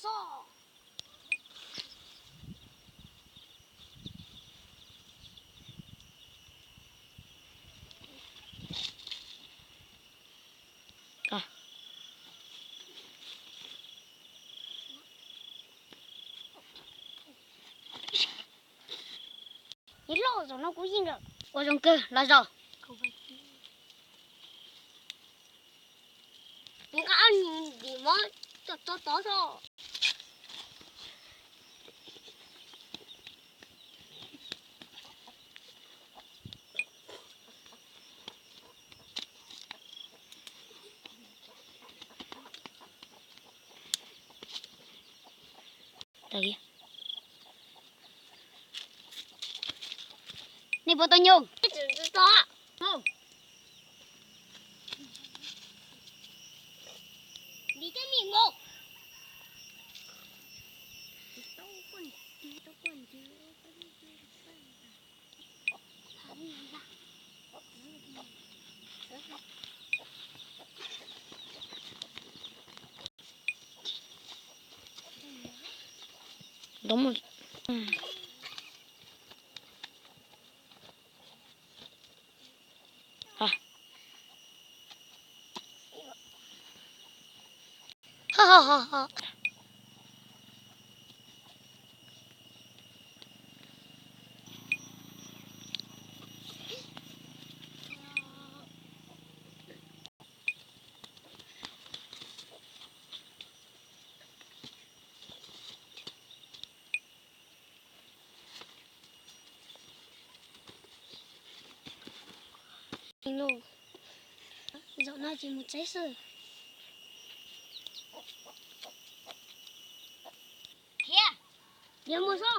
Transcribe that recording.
Xoj. Nws loj zaum no kuv yeej lawm. Ua zoo kawg los zaum. Nqa ntim mov tso tov so. Nej puas tau nyoo? Zaum no ces mus tsev xwb. Yog mus so.